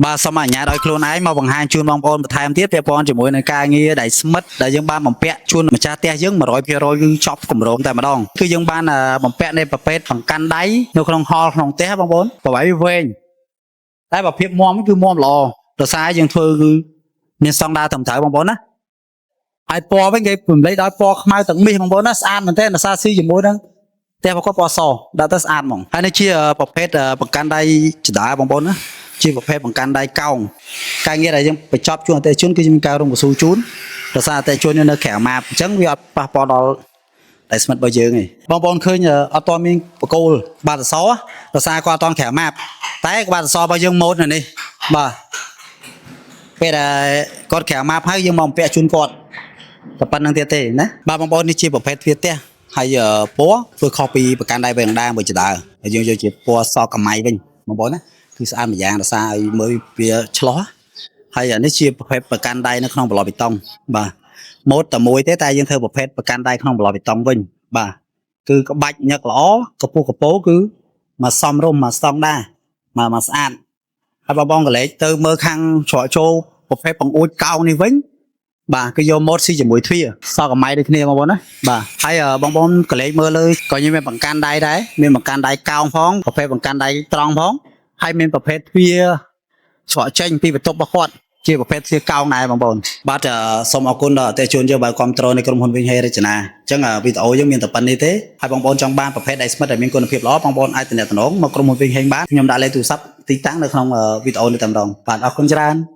បាទសូមអនុញ្ញាតឲ្យខ្លួនឯងមកបង្ហាញជូនបងប្អូនបន្ថែមទៀតពាក់ព័ន្ធជាមួយនឹងការងារដែលស្មិតដែលយើងបានបំពាក់ជូនម្ចាស់ផ្ទះយើង100%គឺចប់គម្រោងតែម្ដងគឺយើងបានបំពាក់នៃប្រភេទបង្កាន់ដៃនៅក្នុងហលក្នុងផ្ទះបងប្អូនប្រវែងវែងតែបើភាពមាំគឺមាំល្អដោយសារយើងធ្វើគឺមានស្តង់ដារត្រឹមត្រូវបងប្អូនណាហើយពណ៌វិញគេពំលេចដោយពណ៌ខ្មៅទាំងមាសបងប្អូនណាស្អាតមែនទែនដោយសារស៊ីជាមួយនឹងផ្ទះរបស់គាត់ពណ៌សដាក់ទៅស្អាតហ្មងហើយនេះជាប្រភេទបង្កាន់ដៃចដាបងប្អូនណាជាប្រភេទបង្កាន់ដៃកោងការងារដែលយើងបញ្ចប់ជួនអតិថិជនគឺមានការរំកស៊ូជូនដោយសារអតិថិជននៅក្រៅម៉ាបអញ្ចឹងវាអត់ប៉ះពាល់ដល់តែស្មិតរបស់យើងទេបងប្អូនឃើញអត់ទាន់មានបកគោលបាតសដោយសារគាត់អត់ទាន់ក្រៅម៉ាបតែក្បាលសរបស់យើងម៉ូតនៅនេះបាទពេលដែលគាត់ក្រៅម៉ាបហើយយើងមកបំពាក់ជូនគាត់តែប៉ុណ្្នឹងទៀតទេណាបាទបងប្អូននេះជាប្រភេទទ្វារផ្ទះហើយពណ៌ធ្វើខុសពីប្រកាន់ដៃវែងដាមួយចដើហើយយើងយកជាពណ៌សកម្ៃវិញបងប្អូនណាគឺស្អាតម្យ៉ាងដោយសារឲ្យមើលវាឆ្លោះហើយអានេះជាប្រភេទប្រកាន់ដៃនៅក្នុងប្លុកបេតុងបាទម៉ូតតែមួយទេតែយើងធ្វើប្រភេទប្រកាន់ដៃក្នុងប្លុកបេតុងវិញបាទគឺក្បាច់ញឹកល្អកពុះកពោគឺមកសំរុំមកស្តង់ដាមកមកស្អាតហើយបងបងកលេចទៅមើលខាងច្រកចូលប្រភេទបង្អួចកោងនេះវិញបាទគឺយកម៉ូតស៊ីជាមួយទ្វារសកម្ៃដូចគ្នាបងប្អូនណាបាទហើយបងប្អូនកលេចមើលលើក៏យើងមានបង្កាន់ដៃដែរមានបង្កាន់ដៃកោងផងប្រភេទបង្កាន់ដៃត្រង់ផងហើយមានប្រភេទទ្វារច្រកចេញពីបន្ទប់របស់គាត់ជាប្រភេទទ្វារកោងដែរបងប្អូនបាទសូមអរគុណដល់អតិថិជនយើងបាទគ្រប់ត្រូលនៃក្រុមហ៊ុនវិញហេរចនាអញ្ចឹងវីដេអូយើងមានតែប៉ុណ្្នេះទេហើយបងប្អូនចង់បានប្រភេទដៃស្មិតដែលមានគុណភាពល្អបងប្អូនអាចទំនាក់ទំនងមកក្រុមហ៊ុនវិញហេងបានខ្ញុំដាក់លេខទូរស័ព្ទទីតាំងនៅក្នុងវីដេអូនេះតែម្ដងបាទអរគុណច្រើន។